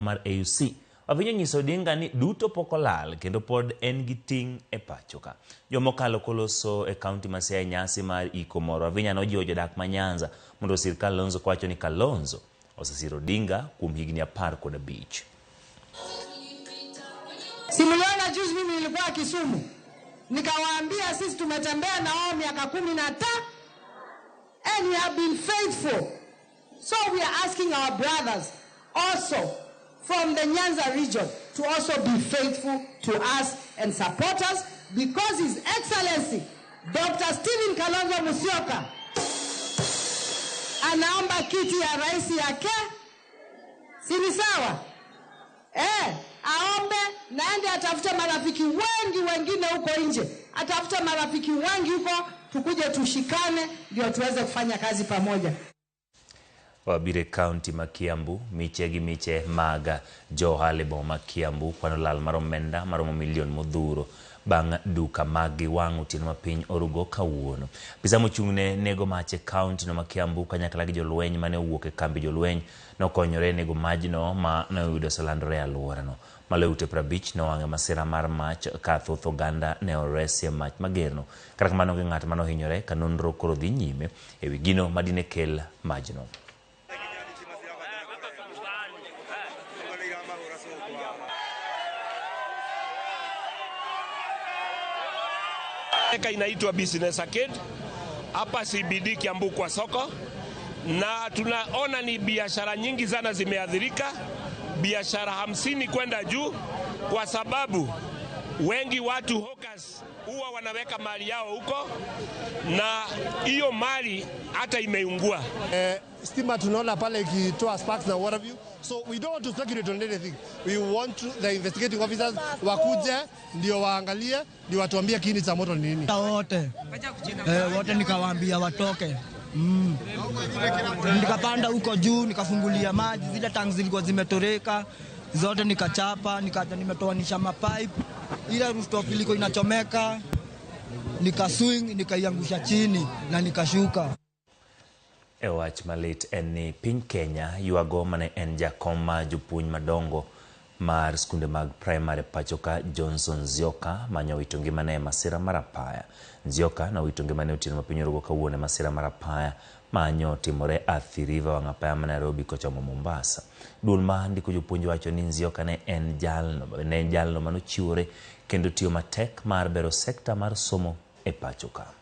Mar AUC. Wavinya onyiso Odinga ni duto pok olal kendo pod en gi ting' e pacho ka. Juma mokalo koloso e kaunti ma Siaya e nyasi mar iko moro, Wavinya nojiwo jodak ma Nyanza mondo osir Kalonzo kowacho ni Kalonzo osesiro Odinga kuom higni 15. Si mliona juzi mimi nilikuwa Kisumu, nikawaambia sisi tumetembea na wao miaka 15 and we have been faithful. So we are asking our brothers also from the Nyanza region to also be faithful to us and support us, because His Excellency Dr. Stephen Kalonzo Musyoka anaomba kiti ya rais yake, si ni sawa? Aombe na aende atafute marafiki wengi wengine huko nje, atafute marafiki wengi huko, tukuje tushikane ndio tuweze kufanya kazi pamoja. Wabire kaunti ma Kiambu, miche gi miche mag jo ohala e boma ma Kiambu kwano lal mar omenda maromo milion modhuro bang' duka mag gi wang' otieno ma piny orugo kawuono. Apisa mochung' ne nego mach e kaunti no ma Kiambu kanyakla gi jolweny mane owuok e kambi jolweny nokonyore e nego majno ma ne oyudo oselandore e alworano. Maloyo ute 50 nowang' e masira mar mach ka thoth oganda ne oresi e mach magerno. Kata kamano onge ng'at mane ohinyore ka nonro koro dhi nyime e wi gino madine kel majno. Inaitwa Business Arcade hapa CBD Kiambu kwa soko, na tunaona ni biashara nyingi sana zimeathirika, biashara 50 kwenda juu, kwa sababu wengi watu hawkers huwa wanaweka mali yao huko na hiyo mali hata imeungua. Stima tunaona pale ikitoa sparks na what have you. So we don't want to speculate on anything. We want the investigating officers wakuje ndio waangalie, ndio watuambie kiini cha moto ni nini. Wote. Wote nikawaambia watoke. Nikapanda huko juu nikafungulia maji, zile tanks zilikuwa zimetoreka zote nikachapa, nikaja nimetoanisha mapipe. Ile rooftop ilikuwa inachomeka, nikaswing nikaiangusha chini na nikashuka. E wach malit en ni piny Kenya ywago mane en jakom mar jopuonj madongo mar skunde mag primary pacho ka Johnson Nzioka manyo wito ngimane e masira mar apaya. Nzioka nowito ngimane otieno ma piny orugo kawuono e masira mar apaya manyo timore Athi River wang' apaya ma Nairobi kochomo Mombasa. Duol ma ndiko jopuonj wacho ni Nzioka ne en jalno manochiwore kendo tiyo matek mar bero sekta mar somo e pacho ka.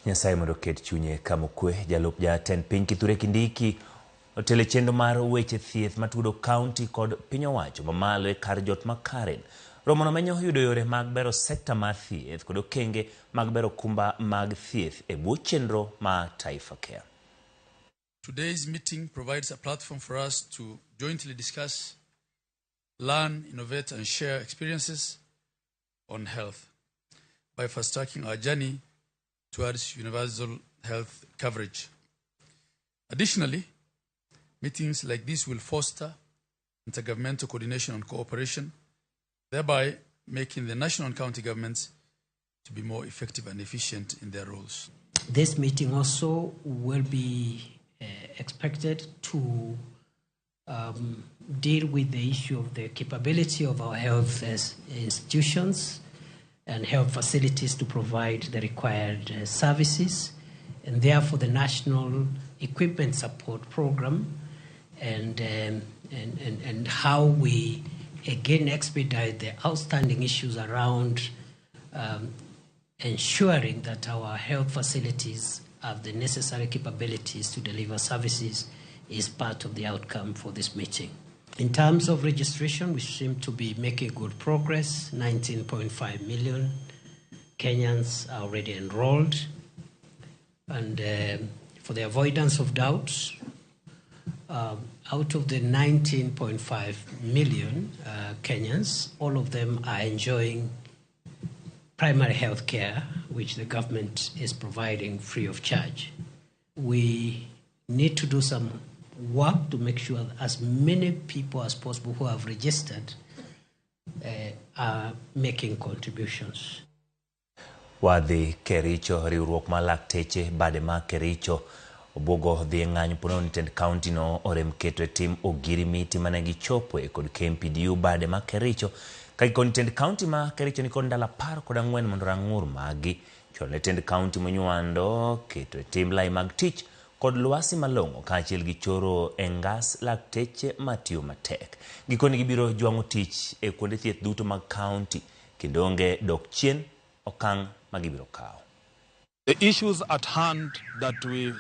Nyasaye mondo oket chunye kama okwe. Jalup jatend piny Kithure Kindiki otelo chenro mar weche thieth matudo kaunti kod piny owacho mamalo e kar jot ma Karen. Romono menyo yudo yore mag bero sekta mar thieth kod okenge mag bero kumba mag thieth e bwo chenro mar Taifa Care. Today's meeting provides a platform for us to jointly discuss, learn, innovate and share experiences on health by fast-tracking our journey towards universal health coverage. Additionally, meetings like this will foster intergovernmental coordination and cooperation, thereby making the national and county governments to be more effective and efficient in their roles. This meeting also will be expected to deal with the issue of the capability of our health institutions and health facilities to provide the required services, and therefore the National Equipment Support Program and how we again expedite the outstanding issues around ensuring that our health facilities have the necessary capabilities to deliver services is part of the outcome for this meeting. In terms of registration, we seem to be making good progress. 19.5 million Kenyans are already enrolled. And for the avoidance of doubts, out of the 19.5 million Kenyans, all of them are enjoying primary health care, which the government is providing free of charge. We need to do some work to make sure that as many people as possible who have registered are making contributions. Wadhi Kericho, riwruok mar lakteche bade ma Kericho obuogo dhi e ng'anyo ponono ni tend kaunti no orem keto e tim ogirimiti mane gichopoe kod KMPDU bade ma Kericho ka gikoni tend kaunti ma Kericho nikod ndalo 14 mondo rang'ur magi chwalo ne tend kaunti monywando keto e tim lai mag tich kod lwasi malong'o kaachiel gi choro e ngas lakteche matiyo matek. Gikoni gibiro jwang'o tich e kuonde thieth duto mag kaunti kendo onge dok chien okang' ma gibiro kawo. The issues at hand that we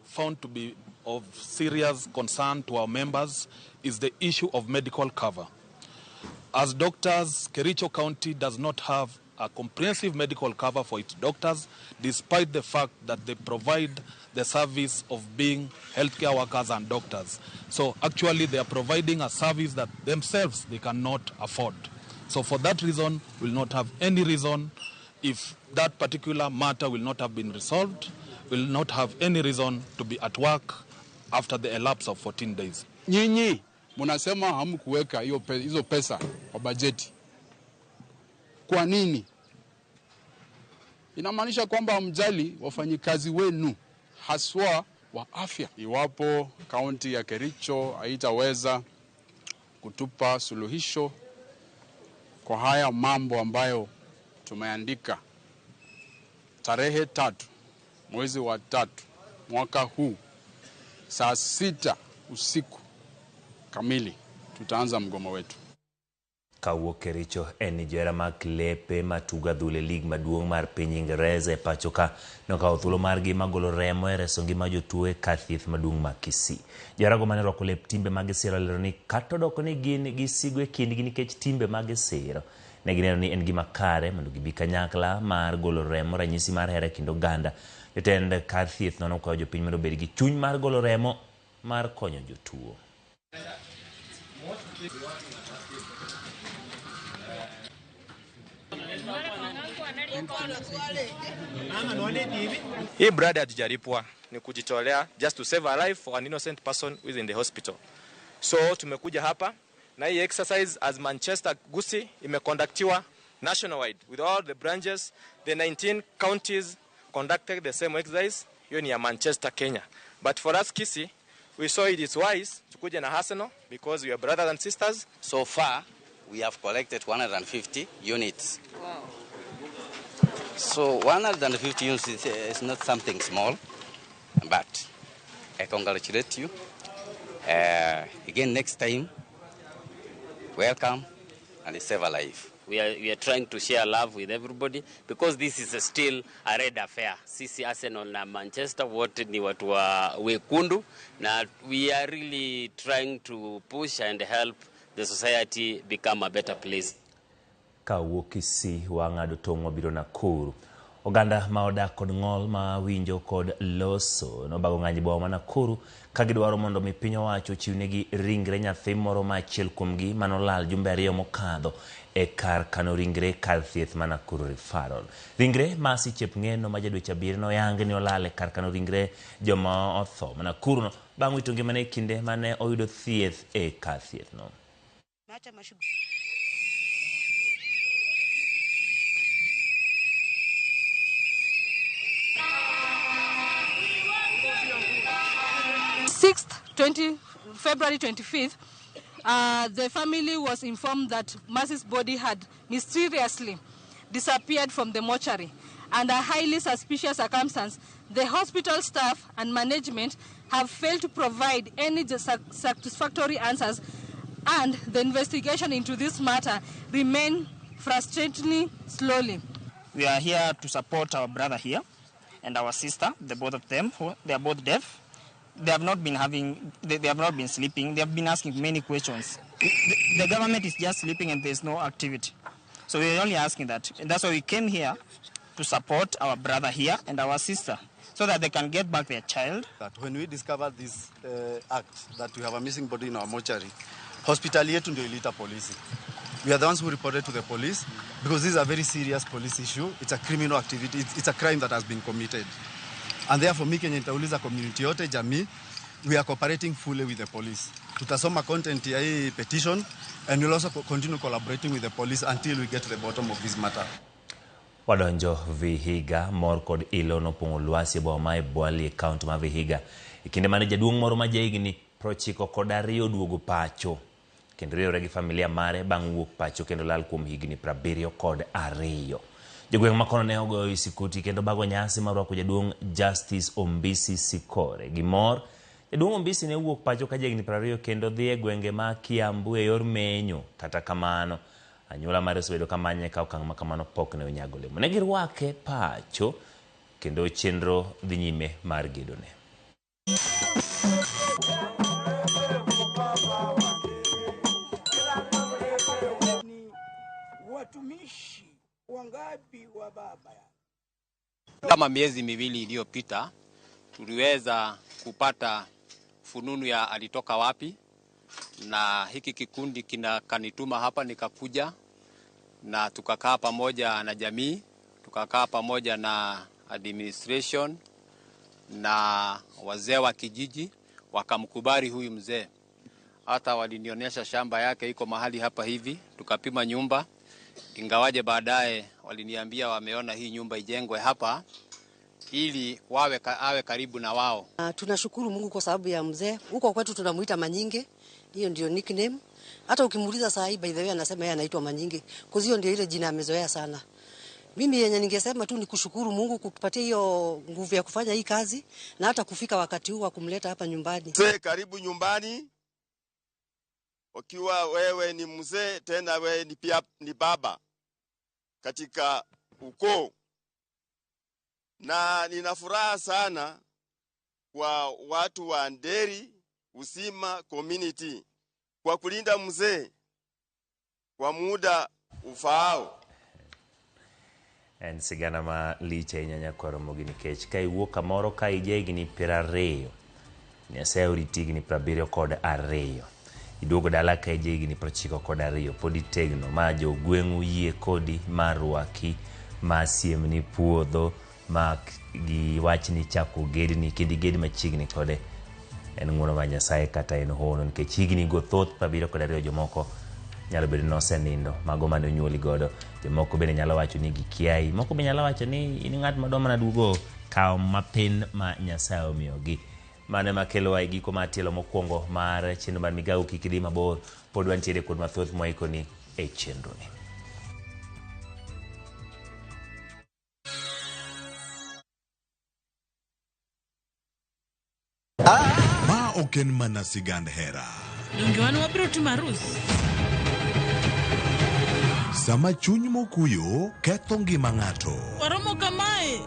found to be of serious concern to our members is the issue of medical cover. As doctors, Kericho County does not have a comprehensive medical cover for its doctors, despite the fact that they provide the service of being healthcare workers and doctors. So actually they are providing a service that themselves they cannot afford. So for that reason, we'll not have any reason, if that particular matter will not have been resolved, will not have any reason to be at work after the elapse of 14 days. Nyinyi munasema hamkuweka hizo pesa kwa bajeti. Kwa nini? Inamaanisha kwamba hamjali wafanyikazi wenu haswa wa afya. Iwapo kaunti ya Kericho haitaweza kutupa suluhisho kwa haya mambo ambayo tumeandika, tarehe 3 mwezi wa 3 mwaka huu saa 6 usiku kamili tutaanza mgomo wetu. Kawuok Kericho en ni johera mag klepe matugo adhula e lig maduong' mar piny Ingereza e pacho ka nokawo thuolo margi mar golo remo e reso ngima jotuo e kar thieth maduong' ma Kisii. Joherago mane orwako lep timbe mag gisiro olero ni kata odoko ni gin gi sigu e kindgi nikech timbe mag gisiro, ne gineno ni en gima kare mondo gibi kanyakla mar golo remo ranyisi mar hera e kind oganda. Jotend kar thieth no nokwayo jopiny mondo obed gi chuny mar golo remo mar konyo jotuo. Hii brother hatujalipwa, ni kujitolea just to save a life for an innocent person who is in the hospital. So tumekuja hapa na hii exercise as Manchester Gusii imeconductiwa nationwide with all the branches, the 19 counties conducted the same exercise. Hiyo ni ya Manchester, Kenya. But for us Kisii, we saw it is wise tukuja na Arsenal because we are brothers and sisters. So far we have collected 150 units. Wow. So 150 units is not something small, but I congratulate you. Again, next time, welcome and save a life. We are trying to share love with everybody because this is still a red affair. Sisi Arsenal na Manchester wote ni watu wa wekundu, na we are really trying to push and help the society become a better place. Kawuok Kisii wang'ado tong' wabiro Nakuru. Oganda ma odak kod ng'ol ma winjo kod loso nobago ng'anjo e boma ma Nakuru ka gidwaro mondo mi piny owacho ochiwnegi ringre nyathi moro ma achiel kuomgi manolal jumbe 2 mokadho e kar kano ringre kar thieth ma Nakuru Referral. Ringre Mercy Chepng'eno ma ja dweche 7 noyang ni olal e kar kano ringre joma otho ma Nakuru no bang' wito ngimane e kinde mane oyudo thieth e kar thieth no. February 25th, the family was informed that Mercy's body had mysteriously disappeared from the mortuary. Under highly suspicious circumstance, the hospital staff and management have failed to provide any satisfactory answers, and the investigation into this matter remain frustratingly slowly. We are here to support our brother here and our sister, the both of them, who they are both deaf. They have not been having, they have not been sleeping. They have been asking many questions. The government is just sleeping and there's no activity. So we're only asking that. And that's why we came here to support our brother here and our sister so that they can get back their child. That when we discovered this act, that we have a missing body in our mortuary, hospital yetu ndio iliita polisi. We are the ones who reported to the police because this is a very serious police issue. It's a criminal activity. It's a crime that has been committed. And therefore, mi kenye nitauliza community yote, jamii, we are cooperating fully with the police. Tutasoma content ya hii petition and we'll also continue collaborating with the police until we get to the bottom of this matter. Wadonjo Vihiga, mor kod ilo nopong'o lwasi e boma ma Ebwali e kaunti ma Vihiga. E kinde mane jaduong' moro ma jahigni 92 oduogo pacho kendo riwore gi familia mare bang' wuok pacho kendo lal kuom higni 72. Jogweng' ma kono ne ogoyo isikuti kendo bago nyasi mar rwako jaduong' Justice Ombisi Sikore. Gi mor, jaduong' Ombisi ne owuok pacho ka jahigni 20 kendo dhi e gwenge ma Kiambu e yor menyo. Kata kamano, anyuola mare osebedo ka manye ka okang' ma kamano pok ne onyago olemo. Ne girwake pacho kendo chenro dhi nyime mar gedone. Watumishi wangapi wa baba? Kama miezi miwili iliyopita tuliweza kupata fununu ya alitoka wapi, na hiki kikundi kinakanituma hapa, nikakuja na tukakaa pamoja na jamii, tukakaa pamoja na administration na wazee wa kijiji, wakamkubali huyu mzee. Hata walinionyesha shamba yake iko mahali hapa hivi, tukapima nyumba, ingawaje baadaye waliniambia wameona hii nyumba ijengwe hapa ili wawe awe karibu na wao. Tunashukuru Mungu kwa sababu ya mzee. Huko kwetu tunamuita Manyinge, hiyo ndio nickname. Hata ukimuuliza saa hii by the way anasema yeye anaitwa Manyinge, kwa hiyo ndio ile jina amezoea sana. Mimi yenye ningesema tu ni kushukuru Mungu kutupatia hiyo nguvu ya kufanya hii kazi na hata kufika wakati huu wa kumleta hapa nyumbani. Mzee, karibu nyumbani. Ukiwa wewe ni mzee tena wewe ni pia ni baba katika ukoo. Na nina furaha sana kwa watu wa Nderi Usima community kwa kulinda mzee kwa muda ufaao. En sigana ma lich ahinya nyakwar Ramogi nikech ka iwuok kamoro ka ija higni 20, Nyasaye oriti higni 72, iduogo dala ka ija higni 92, pod itegno ma jogweng'u yie kodi ma rwaki, ma siemni puodho, ma giwachni chako gedni kendo iged machiegni kode. En ng'uono mar Nyasaye kata en hono nikech higni go thoth 72 jomoko nyalo bedo ni osenindo, mago mane onyuoli godo. Jomoko bende nyalo wacho ni gikiai, moko be nyalo wacho ni in ng'at madwa mana duogo kawo mapin ma Nyasaye omiyogi. Mano ema kelowa e giko mar tielo mokwongo mar chenro mar migawo. Kik idhi mabor, pod wantiere kod mathoth mwaikoni e chenroni. Ma ok en mana sigand hera. Donge wan wabiro timo arus? Sama chuny mokuyo ketho ngima ng'ato. Waromo kamae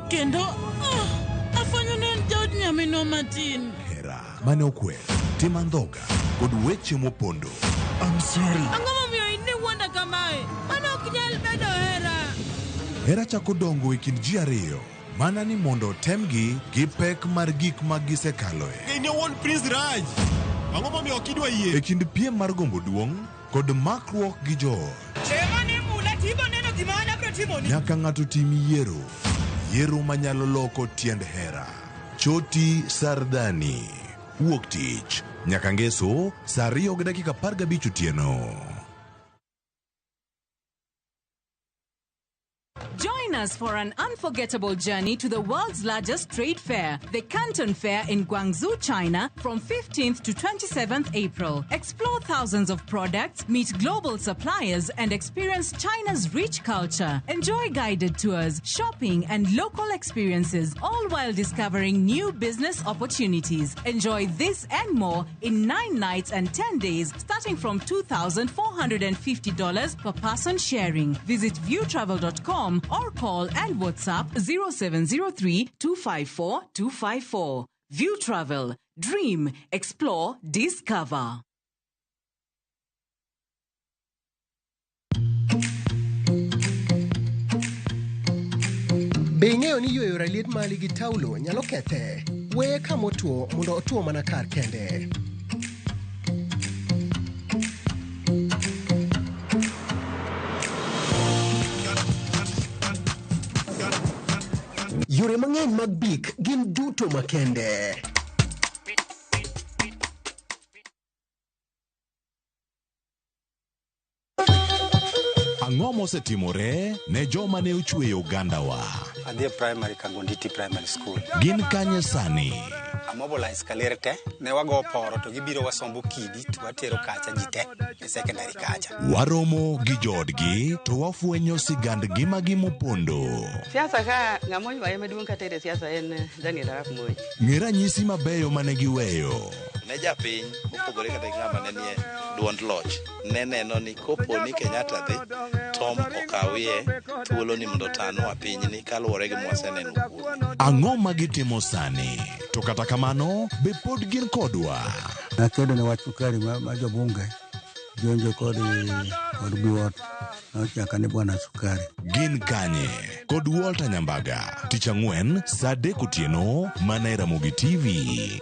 kendo afwenyo ni en jaod nyaminwa matin. Hera mane okwer, tim andhoga kod weche mopondo. I'm sorry. Ang'o momiyo in iwuonda kamae? Mano ok nyal bedo hera. Hera chako dongo e kind ji ariyo mana ni mondo otemgi gi pek mar gik ma gisekaloe. In owuon Prince Raj. Ang'o momiyo ok idwa yie? E kind piem mar gombo duong' kod makruok gi joot. Nyaka ng'ato tim yiero. Yiero manyalo loko tiend hera. Choti Sardani. Wuok tich. Nyaka ngeso saa 2:15 otieno. Join us for an unforgettable journey to the world's largest trade fair, the Canton Fair in Guangzhou, China, from 15th to 27th April. Explore thousands of products, meet global suppliers, and experience China's rich culture. Enjoy guided tours, shopping, and local experiences, all while discovering new business opportunities. Enjoy this and more in 9 nights and 10 days, starting from $2,450 per person sharing. Visit viewtravel.com or call and WhatsApp 0703 254 254. View Travel. Dream, explore, discover. Be ing'eyo ni yweyo raliet mali gi taulo nyalo kethe? Weye kama otuo mondo otuo mana kar kende. Yore mang'eny mag BIC gin duto makende. Ang'o mosetimore ne joma ne ochweyo ogandawa? Adhi e primary Kangonditi Primary School. Gin kanye sani? Amobilize kaler te, ne wago poro to gibiro wasombo kidi to watero kacha ji te e secondary kacha. Waromo gi joodgi to wafwenyo sigand ngimagi mopondo. Siasa ka ng'ama oywaye maduong' katere siasa en Daniel Arap Moi. Ng'e ranyisi mabeyo mane giweyo. Ne japiny mopogore kata gi ng'ama ne nie duond loch ne neno ni kopo ni Kenyatta dhi Tom okawie thuolo ni mondo otanwa pinyni kaluwore gi mwaseneno kuome. Ang'o ma gitimo sani? To kata kamano, be pod gin kodwa? Nakedo ne wach sukari ma jobunge jonjo kod Biwott nochaka ni bwana sukari. Gin kanye? Kod Walter Nyambaga, tich ang'wen saa 3 otieno mana e Ramogi TV.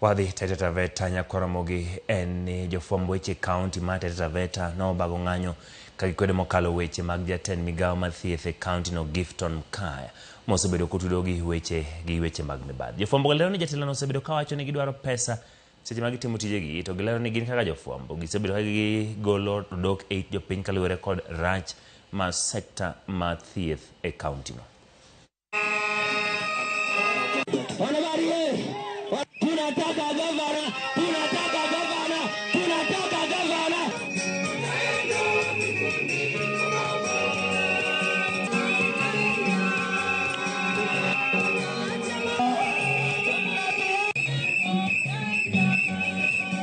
Wadhi Taita Taveta Nyakwaramogi en ni jofwamb weche kaunti ma Taita Taveta nobago ng'anyo ka gikwedo mokalo weche mag jatend migawo mar thieth e kaunti no Gifton Mkaya mosebedo kotudo gi weche mag mibadhi. Jofwambo lero ni jatelono osebedo kawacho ni gidwaro pesa seche ma gitimo tijegi to gilero ni gin kaka jofwambo gisebedo ka gigolo odok e it jopiny kaluwore kod rach mar sekta mar thieth e kaunti no. Tunataka gavana.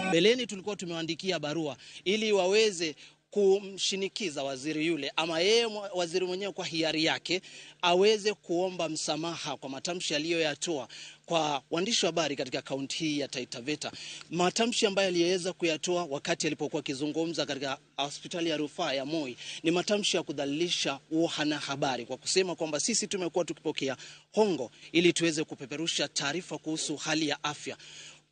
Mbeleni tulikuwa tumewaandikia barua ili waweze kumshinikiza waziri yule ama yeye waziri mwenyewe kwa hiari yake aweze kuomba msamaha kwa matamshi aliyoyatoa kwa waandishi wa habari katika kaunti hii ya Taita Taveta. Matamshi ambayo aliyeweza kuyatoa wakati alipokuwa akizungumza katika hospitali ya rufaa ya Moi ni matamshi ya kudhalilisha wanahabari kwa kusema kwamba sisi tumekuwa tukipokea hongo ili tuweze kupeperusha taarifa kuhusu hali ya afya.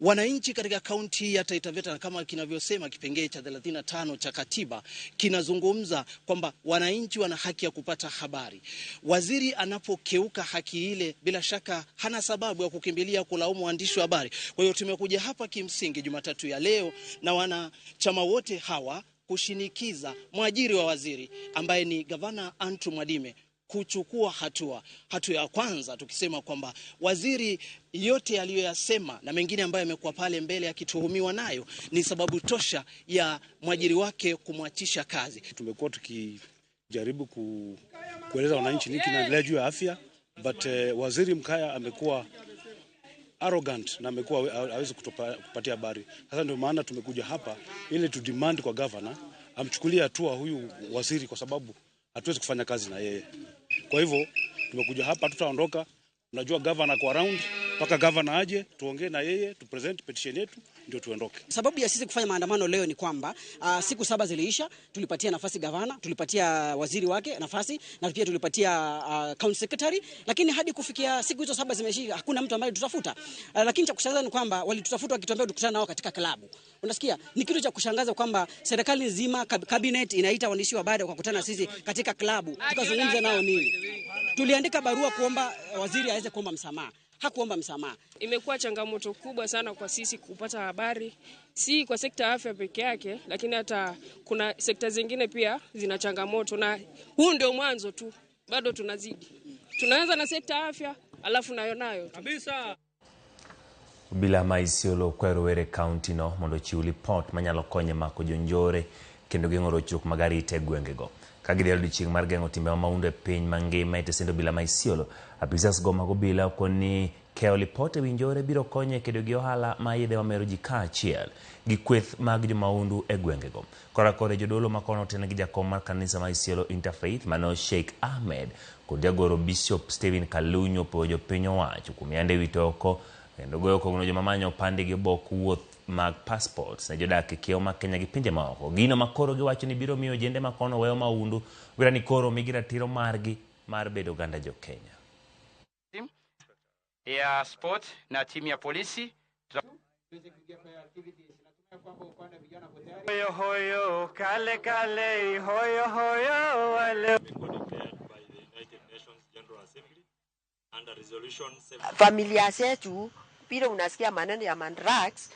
Wananchi katika kaunti ya Taita Taveta, kama kinavyosema kipengee cha 35 cha katiba, kinazungumza kwamba wananchi wana haki ya kupata habari. Waziri anapokeuka haki ile, bila shaka hana sababu ya kukimbilia kulaumu waandishi wa habari. Kwa hiyo tumekuja hapa kimsingi Jumatatu ya leo na wanachama wote hawa kushinikiza mwajiri wa waziri ambaye ni Gavana Andrew Mwadime kuchukua hatua. Hatua ya kwanza tukisema kwamba waziri yote aliyoyasema na mengine ambayo yamekuwa pale mbele akituhumiwa nayo ni sababu tosha ya mwajiri wake kumwachisha kazi. Tumekuwa tukijaribu kueleza wananchi nini kinaendelea juu ya afya, but waziri Mkaya amekuwa arrogant na amekuwa hawezi kutupatia habari. Sasa ndio maana tumekuja hapa ili tu demand kwa governor amchukulie hatua huyu waziri, kwa sababu hatuwezi kufanya kazi na yeye. Kwa hivyo tumekuja hapa, tutaondoka. Unajua governor kwa round mpaka governor aje tuongee na yeye, tu present petition yetu ndio tuondoke. Sababu ya sisi kufanya maandamano leo ni kwamba siku 7 ziliisha, tulipatia nafasi gavana, tulipatia waziri wake nafasi na pia tulipatia county secretary, lakini hadi kufikia siku hizo 7 zimeisha hakuna mtu ambaye tutafuta. Lakini cha kushangaza ni kwamba walitutafuta wakituambia tukutane nao katika klabu. Unasikia? Ni kitu cha kushangaza kwamba serikali nzima cabinet inaita waandishi wa habari wakakutana sisi katika klabu tukazungumza nao nini. Tuliandika barua kuomba waziri aweze kuomba msamaha. Hakuomba msamaha. Imekuwa changamoto kubwa sana kwa sisi kupata habari, si kwa sekta afya peke yake, lakini hata kuna sekta zingine pia zina changamoto, na huu ndio mwanzo tu, bado tunazidi. Tunaanza na sekta afya alafu nayo kabisa. Obila ma Isiolo kwero were county no mondo ochiw lipot manyalo konyo mako jonjore kendo geng'o rochruok mag arita e gwengego. Ka gidhialo odiechieng' mar geng'o timbe ma mahundu e piny mangima e tesend obila ma Isiolo, apisas go mag obila okoni keyo lipot e wi njore biro konyo e kedo gi ohala ma yedhe mamero ji kaachiel gi kweth mag jomahundu e gwengego. Kora kore jodolo makono oten gi jakom mar kanisa ma Isiolo Interfaith mano Sheikh Ahmed kod jagoro Bishop Stephen Kalunyu opoyo jopiny owacho kuom yande wito oko kendo goyo kogno joma manyo opande gi obok wuoth mag passports ne jodak e kiewo mag Kenya gi pinje maoko. Gino makoro giwacho ni biro miyo ojende makono weyo mahundu wira ni koro migi ratiro margi mar bedo oganda jo Kenya. Ya sport na timu ya polisi. Hoyo hoyo, kale kale, hoyo hoyo, wale. Familia zetu bila unasikia maneno ya mandrax,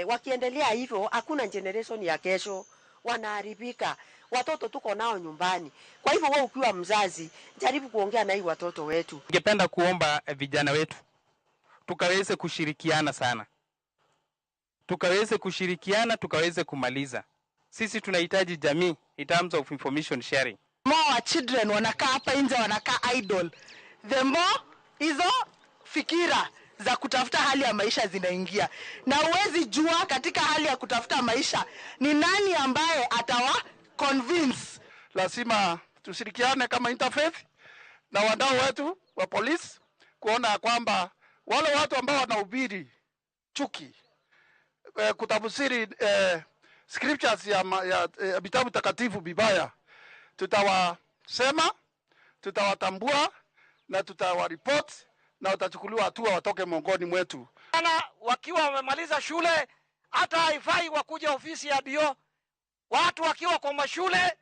wakiendelea hivyo hakuna generation ya kesho, wanaharibika. Watoto tuko nao nyumbani. Kwa hivyo wewe ukiwa mzazi, jaribu kuongea na hii watoto wetu. Ningependa kuomba vijana wetu tukaweze kushirikiana sana. Tukaweze kushirikiana, tukaweze kumaliza. Sisi tunahitaji jamii in terms of information sharing. More children wanakaa hapa nje, wanakaa idle. The more hizo fikira za kutafuta hali ya maisha zinaingia. Na huwezi jua katika hali ya kutafuta maisha ni nani ambaye atawa convince. Lazima tushirikiane kama interfaith na wadau wetu wa polisi kuona kwamba wale watu ambao wanahubiri chuki, kutafsiri scriptures ya vitabu takatifu vibaya, tutawasema, tutawatambua na tutawaripoti na watachukuliwa hatua watoke miongoni mwetu. Wakiwa wamemaliza shule hata haifai wakuja ofisi ya DO. Watu wakiwa kwa mashule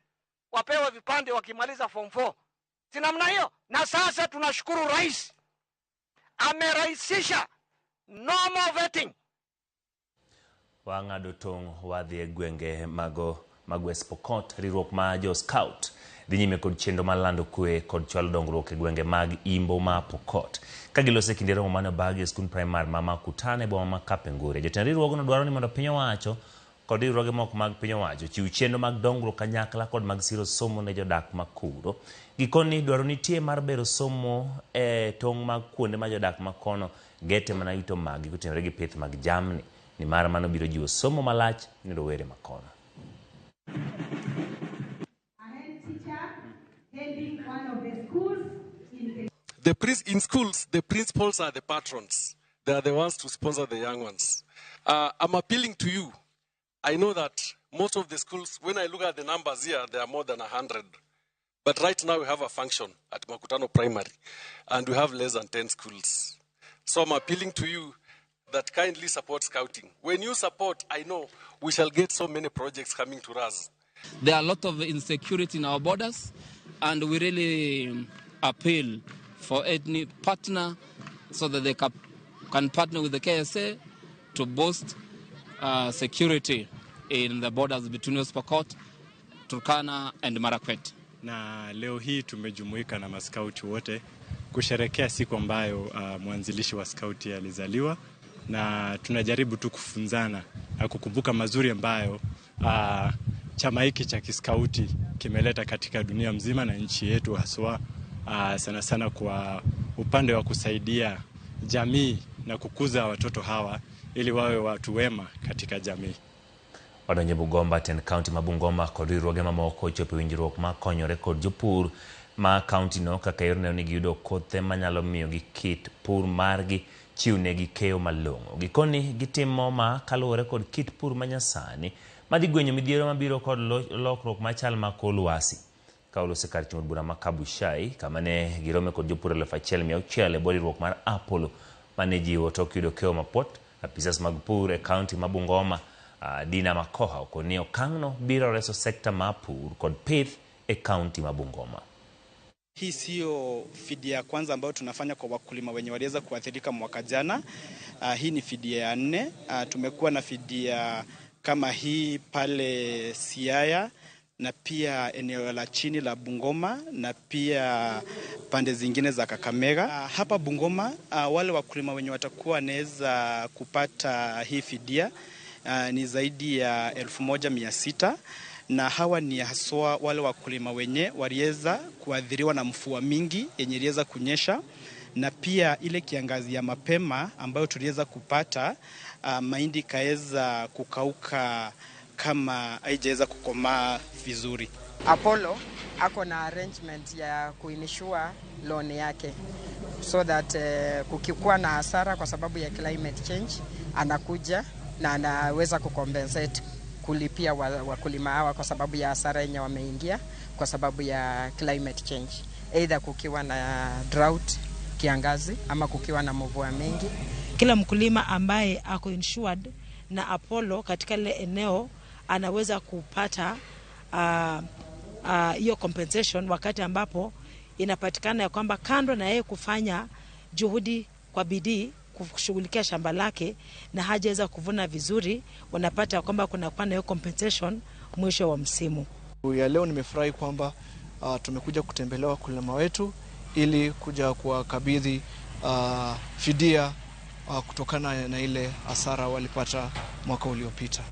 wapewe vipande wakimaliza form 4. Si namna hiyo? Na sasa tunashukuru rais amerahisisha no more vetting. Wang'ado tong' wadhi e gwenge mag West Pokot, riwruok ma jo Scout dhi nyime kod chenro mar lando kwe kod chwalo dongruok e gwenge mag Imbo ma Pokot. Ka giloso e kinde romo mane obagi e skund primar ma Makutano e boma ma Kapenguria. Jotend riwruogno dwaro ni mondo piny owacho kod riwruoge moko mag piny owacho chiw chenro mag dongruok kanyakla kod mag siro somo ne jodak ma kuro. Gikoni dwaro nitie mar bero somo e tong' mag kuonde ma jodak ma kono gete mana yuto maggi kotenore gi pith mag jamni, nimar mano biro jiwo somo malach ne rowere ma kono. In schools, the principals are the patrons. They are the ones to sponsor the young ones. I'm appealing to you. I know that most of the schools, when I look at the numbers here, there are more than 100. But right now we have a function at Makutano Primary, and we have less than 10 schools. So I'm appealing to you that kindly support scouting. When you support, I know we shall get so many projects coming to us. There are a lot of insecurity in our borders, and we really appeal for any partner so that they can partner with the KSA to boost security in the borders between West Pokot, Turkana and Marakwet. Na leo hii tumejumuika na maskauti wote kusherekea siku ambayo mwanzilishi wa skauti alizaliwa, na tunajaribu tu kufunzana na kukumbuka mazuri ambayo chama hiki cha kiskauti kimeleta katika dunia mzima na nchi yetu haswa, sana sana kwa upande wa kusaidia jamii na kukuza watoto hawa ili wawe watu wema katika jamii. Wadonjo Bungoma ten county ma Bungoma kod riwruoge mamoko ochopo e winjruok ma konyore kod jopur ma county no kaka yor neno ni giyudo kothe manyalo miyo gi kit pur margi chiwnegi keyo malong'o. Gikoni gitimo ma kaluwore kod kit pur manyasani madhi gwenyo midhiero mabiro kod lokruok machal ma kor lwasi. Ka olose kar chung' od bura ma Kabuchai kama ne girome kod jopur 1600 e bwo riwruok mar Apollo mane jiwo tok yudo keyo mapuot. Apisas mag pur e county ma Bungoma Dina Makoha okoni okang'no biro reso sekta mar pur kod pith e county ma Bungoma. Hii sio fidia ya kwanza ambayo tunafanya kwa wakulima wenye waliweza kuathirika mwaka jana. Hii ni fidia ya 4. Tumekuwa na fidia kama hii pale Siaya na pia eneo la chini la Bungoma na pia pande zingine za Kakamega. Hapa Bungoma wale wakulima wenye watakuwa wanaweza kupata hii fidia ni zaidi ya 1600, na hawa ni haswa wale wakulima wenye waliweza kuathiriwa na mvua mingi yenye iliweza kunyesha na pia ile kiangazi ya mapema ambayo tuliweza kupata, mahindi kaeza kukauka kama haijaweza kukomaa vizuri. Apollo ako na arrangement ya kuinsure loan yake so that kukikuwa na hasara kwa sababu ya climate change anakuja na anaweza kucompensate kulipia wakulima hawa kwa sababu ya hasara yenye wameingia kwa sababu ya climate change, either kukiwa na drought kiangazi ama kukiwa na mvua mingi. Kila mkulima ambaye ako insured na Apollo katika lile eneo anaweza kupata hiyo compensation, wakati ambapo inapatikana ya kwamba kando na yeye kufanya juhudi kwa bidii kushughulikia shamba lake na hajaweza kuvuna vizuri, unapata kwamba kuna kuwa na hiyo compensation mwisho wa msimu. Ya leo nimefurahi kwamba tumekuja kutembelea wakulima wetu ili kuja kuwakabidhi fidia kutokana na ile hasara walipata mwaka uliopita.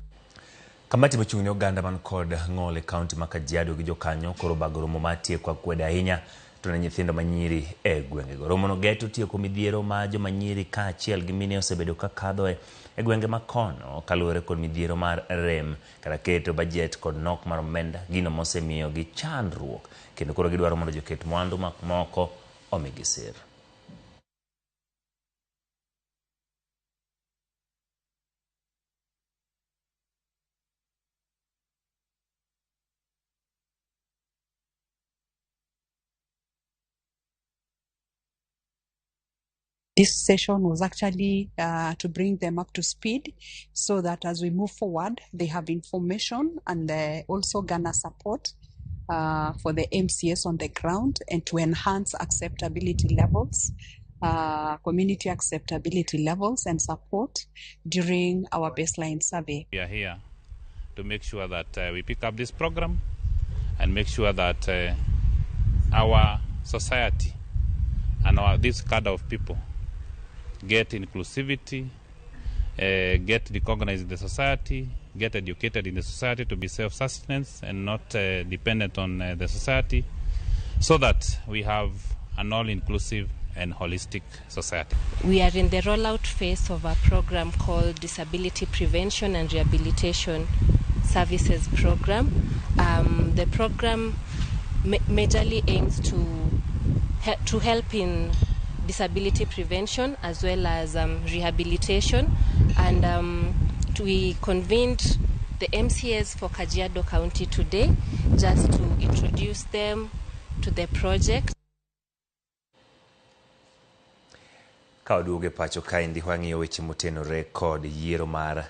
Kamati mochung' ne oganda man kod ng'ol e kaunti ma Kajiado gi jokanyo koro obago romo mar tieko akwede ahinya to ne nyithindo manyiri e gwengego. Romono geto tieko midhiero ma joma nyiri kaachiel gi mine osebedo ka kadhoe e gwenge ma kono kaluwore kod midhiero mar rem kata keto bajet kod nok mar omenda, gino mosemiyogi chandruok kendo koro gidwaro mondo joket mwandu moko omigi sir. This session was actually to bring them up to speed so that as we move forward, they have information and also garner support for the MCS on the ground and to enhance acceptability levels, community acceptability levels and support during our baseline survey. We are here to make sure that we pick up this program and make sure that our society and this cadre of people get inclusivity, get recognized in the society, get educated in the society to be self-sustenance and not dependent on the society, so that we have an all-inclusive and holistic society. We are in the rollout phase of a program called Disability Prevention and Rehabilitation Services Program. The program majorly aims to help in disability prevention as well as rehabilitation, and we convened the MCAs for Kajiado County today just to introduce them to the project. Ka waduogo e pacho kaendi wang'iyo weche motenore kod yiero mar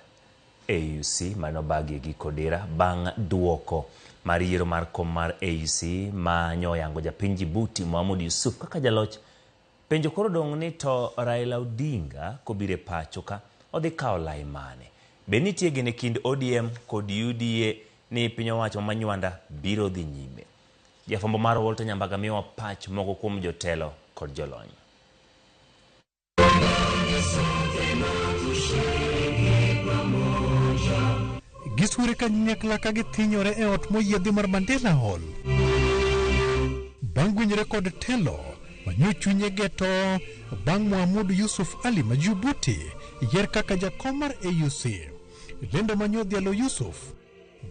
AUC manobagi gi Kodera bang' duoko mar yiero mar kom mar AUC ma nyoyango japiny Djibouti Mohamed Yusuf kaka jaloch. Penjo koro dong' ni to Raila Odinga kobiro e pacho ka odhi kawo lai mane? Be nitie geno e kind ODM kod UDA ni piny owacho ma Manywanda biro dhi nyime? Jafwambo mar Walter Nyambaga miyowa pach moko kuom jotelo kod jolony. Gisure kanyakla ka githinyore e ot moyiedhi mar Mandela Hall. Bang' winjore kod telo manyo chunye geto bang' Mohamud Yusuf Ali ma Djibouti yier kaka jakom mar AUC. Lendo manyo odhialo Yusuf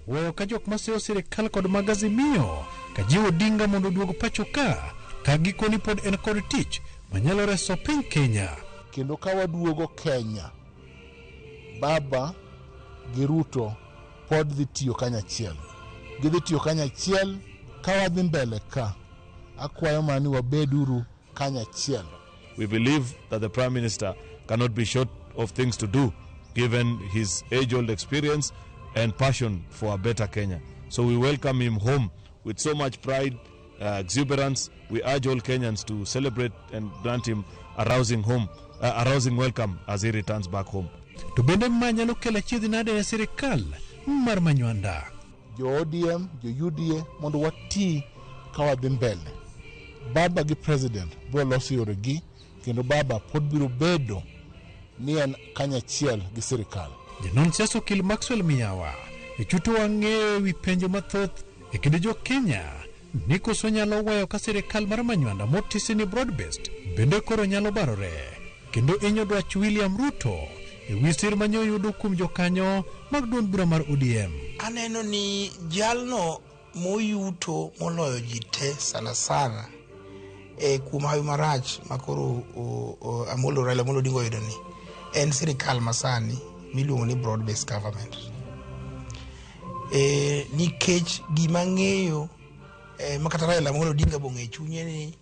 weyo ka jok maseyo sirikal kod mag Azimio kajiwo Odinga mondo oduog pacho ka gikoni pod en kod tich manyalo reso piny Kenya. Kendo ka waduogo Kenya, Baba gi Ruto pod dhi tiyo kanyachiel. Gidhi tiyo kanyachiel ka wadhi mbele ka. Akwayo mana ni wabeduru kanyachiel. We believe that the Prime Minister cannot be short of things to do, given his age-old experience and passion for a better Kenya. So we welcome him home with so much pride, exuberance. We urge all Kenyans to celebrate and grant him a rousing welcome as he returns back home. To bende ma nyalo kelo achiedh nade ne sirikal mar Manywanda. Jo ODM, jo UDA mondo wati ka wadhi mbele. Baba gi president biro loso yoregi kendo baba pod biro bedo ni en kanyachiel gi sirikal. Janon siasa okil Maxwell Miyawa e chuto wang'eyo ewi penjo mathoth e kind jo Kenya ni koso nyalo weyo ka sirikal mar Manywanda motisi ni broad-based bende koro nyalo barore kendo inyo dwach William Ruto e wi sir manyoyudo kuom jokanyo mag duond bura mar ODM. Aneno ni jalno moyuto moloyo ji te sana sana kuom hawi marach makoro Amolo Raila Amolo Odinga oyudo ni en sirikal masani miluongo ni broad based government. Nikech gima ng'eyo makata Raila Amolo Odinga bong'e chunye ni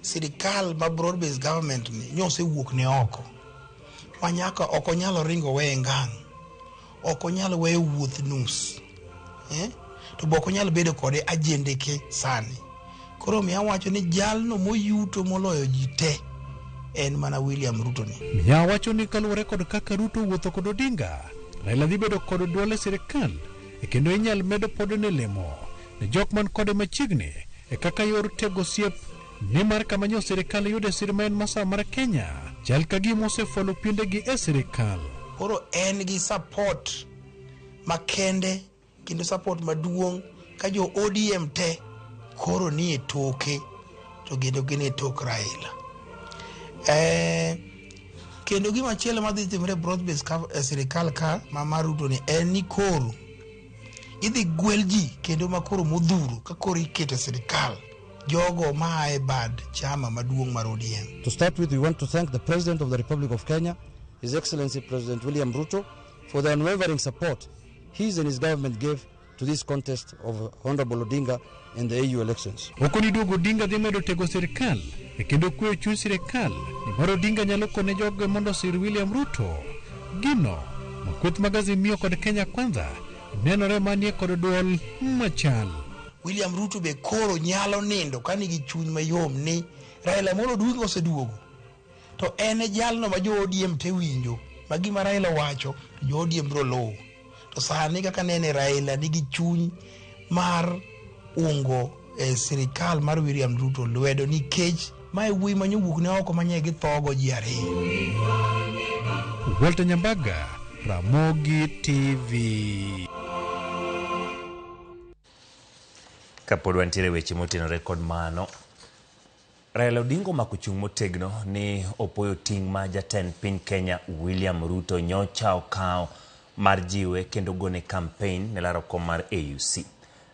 sirikal ma broad based government ni nyosewuok ne oko manyaka ok onyalo ringo weye ngang'. Ok onyal weyo wuoth nus, To be ok onyal bedo kode ajendeke sani. Koro omiyo awacho ni jalno moyuto moloyo ji te en mana William Ruto ni. Miya wacho ni kaluwore kod kaka Ruto wuotho kod Odinga, Raila dhi bedo kod duol e sirikal e kendo inyal medo pod ne lemo ne jok man kode machiegni e kaka yor tego osiep nimar kama nyo sirikal yude sir ma en masawa mar Kenya chal ka gima osefwalo piendegi e sirikal. Koro en gi support makende kendo support maduong' ka jo ODM te koro nie toke to kendo gin e tok Raila. Kendo gima chielo madhi timore e broad based e sirikal ka ma mar Ruto ni en ni koro idhi gwel ji kendo ma koro modhuro ka koro iketo e sirikal jogo maa e bad chama maduong' mar ODM. To start with, we want to thank the President of the Republic of Kenya, His Excellency President William Ruto, for the unwavering support his and his government gave to this contest of Honorable Odinga in the AU elections. Okoni duogo Odinga dhi medo tego sirikal e kendo kweyo chuny sirikal nimar Odinga nyalo kone joge mondo osir William Ruto. Gino ma kweth mag Azimio kod Kenya Kwanza nenore manie kod duol machal. William Ruto be koro nyalo nindo ka nigi chuny mayom ni Raila Amolo Odinga oseduogo. To en e jalno ma jo ODM te winjo ma gima Raila owacho jo ODM biro luwo. To sani kaka nene Raila nigi chuny mar ungo e sirikal mar William Ruto lwedo nikech mae wuoyi ma nyowuok ne oko manye githogo ji ariyo. Walter Nyambaga, Ramogi TV. Kapod wantiere weche motenore kod mano, Raila Odinga omako chung' motegno ni opoyo ting' ma jatend piny Kenya William Ruto nyocha okawo mar jiwe kendo gone campaign ne laro kom mar AUC.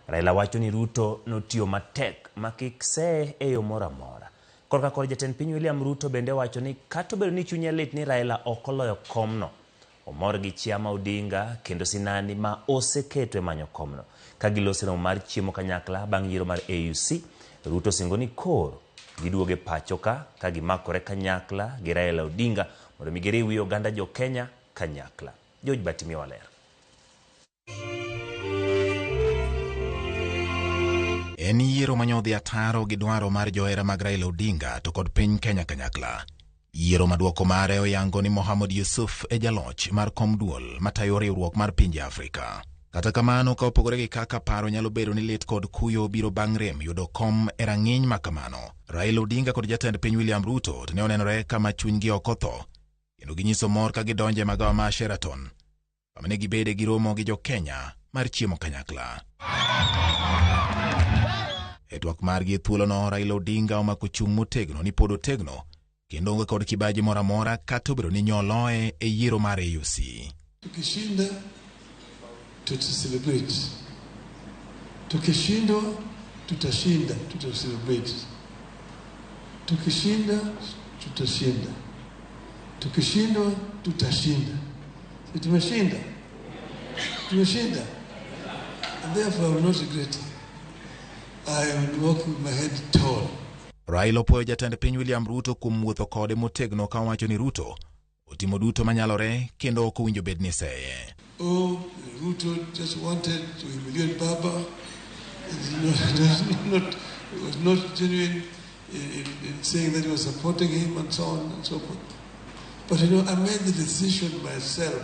Raila wacho ni Ruto notiyo matek ma kik seye e yo moro amora. Korka kor jatend piny William Ruto bende wacho ni kata obedo ni chunye lit ni Raila ok oloyo komno, omor gi chia ma Odinga kendo sinani ma oseketo e manyo komno. Ka giloso romo mar chiemo kanyakla bang' yiero mar AUC, Ruto singo ni koro giduogo e pacho ka gimakore kanyakla gi Raila Odinga mondo mi giriw wi oganda jo Kenya kanyakla. George Batimio waler. En yiero manyodhi ataro gi dwaro mar johera mag Raila Odinga to kod piny Kenya kanyakla. Yiero maduoko mare oyango ni Mohamed Yusuf e jaloch mar kom duol matayo riwruok mar pinje Afrika. Kata kamano, ka opogore gi kaka paro nyalo bedo ni lit kod kuyo biro bang' rem yudo kom e rang'iny ma kamano, Raila Odinga kod jatend piny William Ruto to ne onenore kama chunygi ok otho, kendo ginyiso mor ka gidonjo e magawa ma Sheraton, kama ne gibede gi romo gi jo Kenya mar chiemo kanyakla. E twak margi e thuolono, Raila Odinga omako chung' motegno ni pod otegno kendo onge kod kibaji moro amora kata obedo ni nyoloe e yiero mar AUC. Tukishinda tuta-celebrate, tukishindwa tutashinda, tuta-celebrate, tukishinda tutashinda, tukishindwa tutashinda. Si tumeshinda, tumeshinda, and therefore I will not regret it. I will walk with my head tall. Raila opuoyo jatend piny William Ruto kuom wuotho kode motegno ka owacho ni Ruto otimo duto manyalore kendo ok owinjo bed ni seye. Oh, Ruto just wanted to humiliate Baba. It was not genuine in saying that he was supporting him and so on and so forth. But I made the decision myself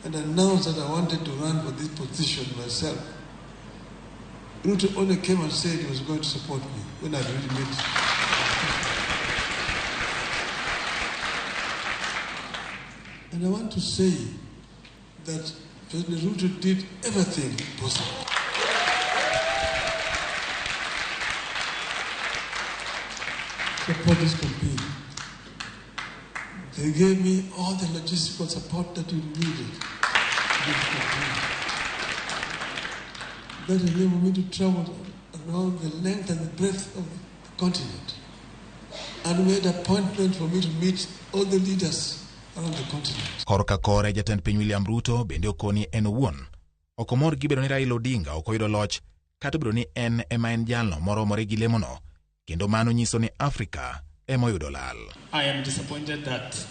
and announced that I wanted to run for this position myself. Ruto only came and said he was going to support me when I really made it. And I want to say that President Ruto did everything possible. Support this campaign. They gave me all the logistical support that you needed to do this campaign. That enabled me to travel around the length and the breadth of the continent, and made appointment for me to meet all the leaders around the continent. Korka kore jatend piny William Ruto bende okoni en owuon ok omor gi bedo ni Raila Odinga ok oyudo loch kata obedo ni en ema en jalno moromore gi lemono, kendo mano nyiso ni Afrika ema oyudo lal. I am disappointed that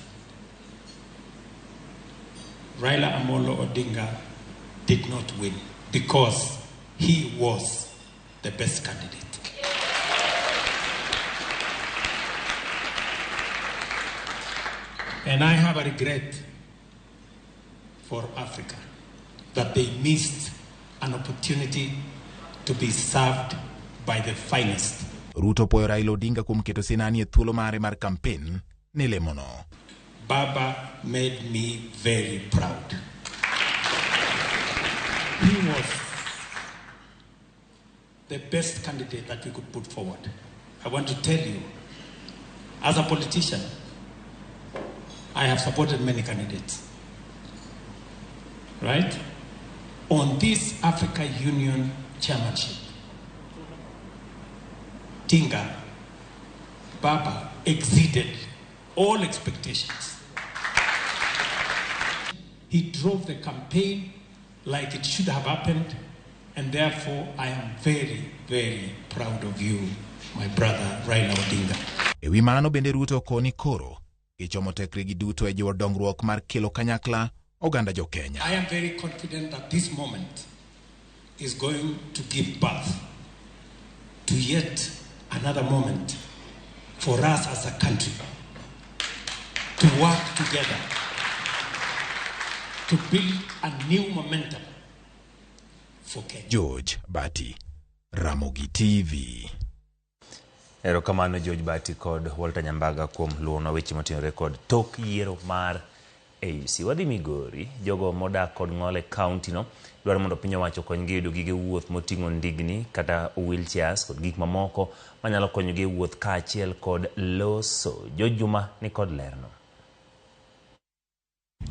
Raila Amolo Odinga did not win because he was the best candidate. And I have a regret for Africa that they missed an opportunity to be served by the finest. Ruto puoyo Raila Odinga kuom keto sinani e thuolo mare mar kampen ne lemono. Baba made me very proud. He was the best candidate that we could put forward. I want to tell you, as a politician, I have supported many candidates. Right? On this Africa Union chairmanship, Tinga, Baba exceeded all expectations. He drove the campaign like it should have happened, and therefore I am very, very proud of you, my brother Raila Odinga. E wi mano bende Ruto koni koro gichomo tekregi duto e jiwo dongruok mar kelo kanyakla oganda jo Kenya. I am very confident that this moment is going to give birth to yet another moment for us as a country to work together to build a new momentum for Kenya. George Bati, Ramogi TV. Erokamano George Bati kod Walter Nyambaga kuom luwonwa weche motenore kod tok yiero mar AUC. Wadhi Migori, jogo modak kod ng'ol e kaunti no dwaro mondo piny owacho okonygi yudo gige wuoth moting'o ndigni kata wheelchairs kod gik mamoko manyalo konyogi e wuoth kaachiel kod loso. George Juma ni kod lerno.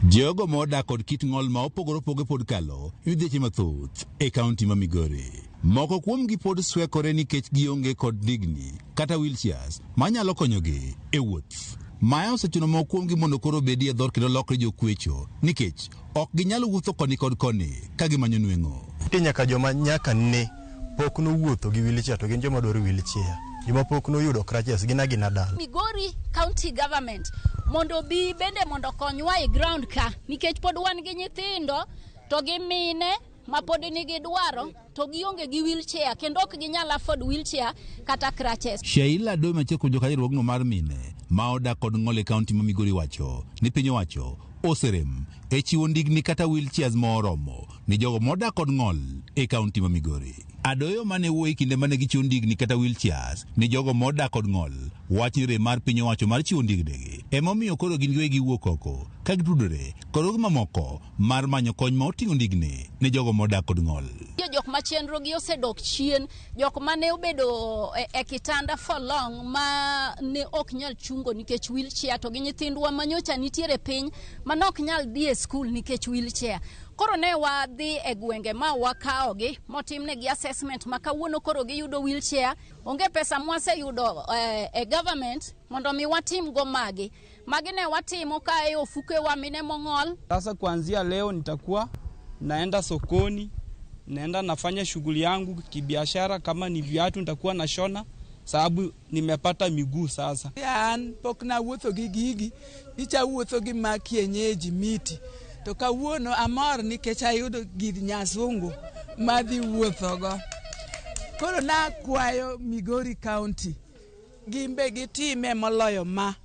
Jogo modak kod kit ng'ol ma opogore opogore pod kalo e midhieche mathoth e kaunti ma Migori. Moko kuomgi pod swekore nikech gionge kod ndigni kata wheelchairs manyalo konyogi e wuoth. Mae osechuno moko kuomgi mondo koro obedi e dhot kendo lokre jokwecho nikech ok ginyal wuotho koni kod koni ka gimanyo nweng'o. Nitie nyaka joma nyaka ne pok nowuotho gi wheelchair to gin joma dwaro wheelchair. Joma pok noyudo crutches gin agina dala. Migori County Government mondo obi bende mondo okonywa e ground ka nikech pod wan gi nyithindo to gi mine ma pod nigi dwaro to gionge gi wheelchair kendo ok ginyal afford wheelchair kata crutches. Sheila Dome achiel kuom jokanyo riwruogno mar mine ma odak kod ng'ol e kaunti ma Migori wacho ni piny owacho oserem e chiwo ndigni kata wheelchairs moromo ni jogo modak kod ng'ol e kaunti ma Migori. Adoyo mane wuoyo e kinde mane gichiwo ndigni kata wheelchairs ni jogo modak kod ng'ol wach ni rem mar piny owacho mar chiwo ndigni emomiyo koro gin giwegi wuok oko ka gitudore kod riwruoge mamoko mar manyo kony ma oting'o ndigni ne jogo modak kod ng'ol. Nitie jok ma chenro gi osedok chien, jok mane obedo e kitanda for long ma ne ok nyal chungo nikech wheelchair to gi nyithindwa manyocha nitiere piny mane ok nyal dhi e skul nikech wheelchair. Koro ne wadhi e gwenge ma wakawogi motimnegi assessment ma kawuono koro giyudo wheelchair. Onge pesa mwaseyudo e government mondo mi watim go magi. Magi ne watimo ka e ofukewa mine mong'ol. Sasa kuanzia leo nitakuwa naenda sokoni, naenda nafanya shughuli yangu kibiashara, kama ni viatu nitakuwa nashona sababu nimepata miguu sasa. An pok nawuotho gi gigi, nyicha awuotho gi ma kienyeji miti. To kawuono amor nikech ayudo gir nyasungu madhi wuothogo. Koro nakwayo Migori County gimbe gitime moloyo ma.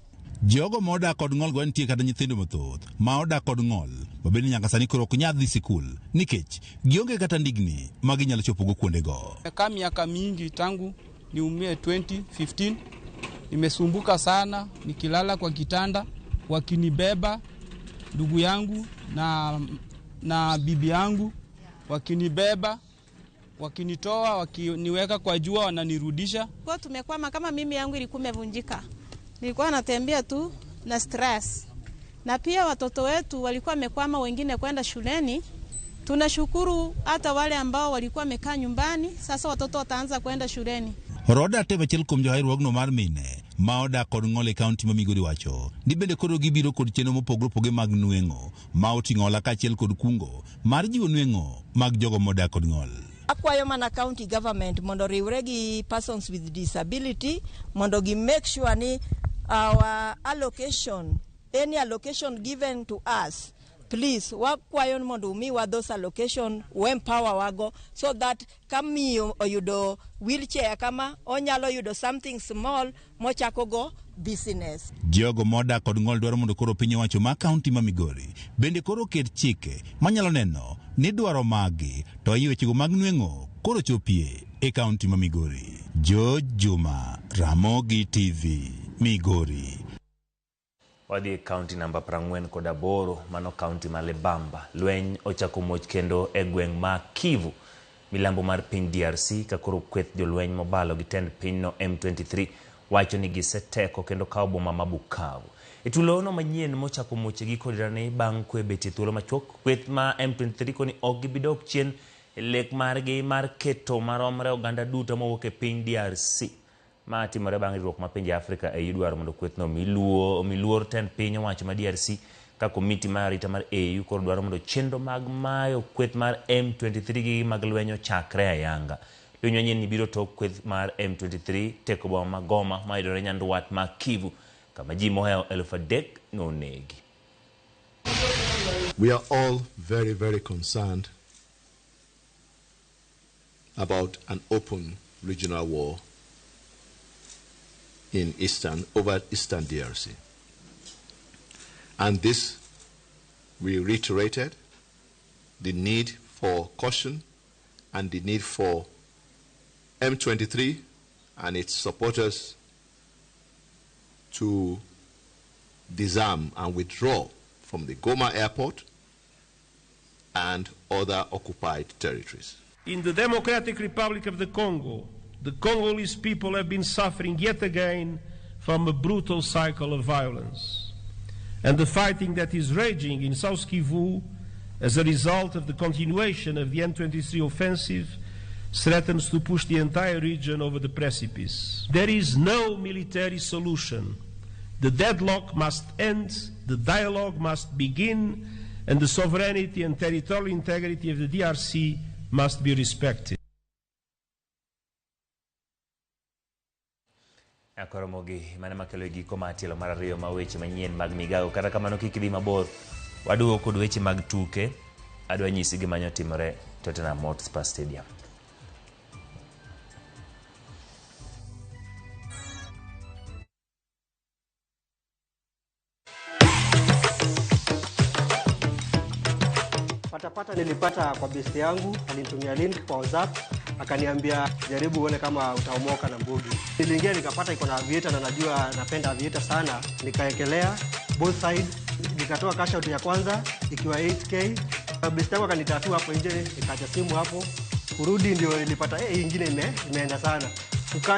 Jogo modak kod ng'ol go nitie kata nyithindo mathoth ma odak kod ng'ol ma bende nyaka sani koro ok nyal dhi sikul nikech gionge kata ndigni ma ginyalo chopogo kuondego. Nimekaa miaka mingi tangu niumie 2015, nimesumbuka sana nikilala kwa kitanda, wakinibeba ndugu yangu na bibi yangu, wakinibeba, wakinitoa, wakiniweka kwa jua, wananirudisha. Kwa tumekwama, kama mimi yangu ilikuwa imevunjika. Nilikuwa natembea tu na stress. Na pia watoto wetu walikuwa wamekwama, wengine kwenda shuleni. Tunashukuru hata wale ambao walikuwa wamekaa nyumbani, sasa watoto wataanza kwenda shuleni. Roda Tebe achiel kuom joherruogno mar mine ma odak kod ng'ol e kaunti ma Migori wacho ni bende koro gibiro kod chenro mopogore opogore mag nweng'o ma oting'o hola kaachiel kod kungo mar jiwo nweng'o mag jogo modak kod ng'ol. Akwayo mana county government mondo oriwre gi persons with disability mondo gi make sure ni our allocation, any allocation given to us Please wakwayo mondo umiwa those allocation, uempower wago so that kamiyo oyudo wheelchair kama onyalo yudo something small mochako go business. Jogo modak kod ng'ol dwaro mondo koro piny owacho ma kaunti ma Migori bende koro oket chike manyalo neno ni dwaro maggi to e wechego mag nweng'o koro chopie e kaunti ma Migori. George Juma, Ramogi TV, Migori. Wadhi e kaunti namba 48, mano kaunti ma Lebamba. Lweny ochako muoch kendo e gweng' ma Kivu, milambo mar piny DRC, ka koro kweth jolweny mobalo gi tend pinyno M23 wacho ni giseteko kendo kawo boma ma Bukavu. E tulono manyien mochako muoche gi kodirani bang' kwe betie thuolo machuok, kweth ma M23 koni ok gibi dok chien e lek margi mar keto maromre oganda duto mowuok e piny DRC. Ma timore bang' riwruok ma pinje Afrika EU dwaro mondo kwethno omi luor tend piny owacho ma DRC ka komiti mar arita mar AU koro dwaro mondo chenro mag mayo kweth mar M23 gi mag lweny ochakre ayanga. Lweny manyien ni biro tok kweth mar M23 teko boma ma Goma mayudore nyandwat ma Kivu kama ji mohewo 3,000 nonegi. We are all very, very concerned about an open regional war in over Eastern DRC. And this, we reiterated the need for caution and the need for M23 and its supporters to disarm and withdraw from the Goma airport and other occupied territories. In the Democratic Republic of the Congo, the Congolese people have been suffering yet again from a brutal cycle of violence. And the fighting that is raging in South Kivu as a result of the continuation of the M23 offensive threatens to push the entire region over the precipice. There is no military solution. The deadlock must end, the dialogue must begin, and the sovereignty and territorial integrity of the DRC must be respected. Akoromogi mane makelo e giko mar tielo mar ariyo ma weche manyien mag migawo. Kata kamano kik idhi mabor, waduogo kod weche mag tuke. Adwa nyisi gima nyotimore Tottenham Hotspur Stadium. Patapata nilipata kwa besti yangu, alinitumia link kwa WhatsApp, akaniambia jaribu uone kama utaomoka na mbugi. Niliingia nikapata iko na aviator na najua napenda aviator sana, nikaekelea both side, nikatoa cash out ya kwanza ikiwa 8k. Besti yangu akanitatua hapo nje, nikaacha simu hapo. Kurudi ndio nilipata hii ingine imeenda sana. Kucash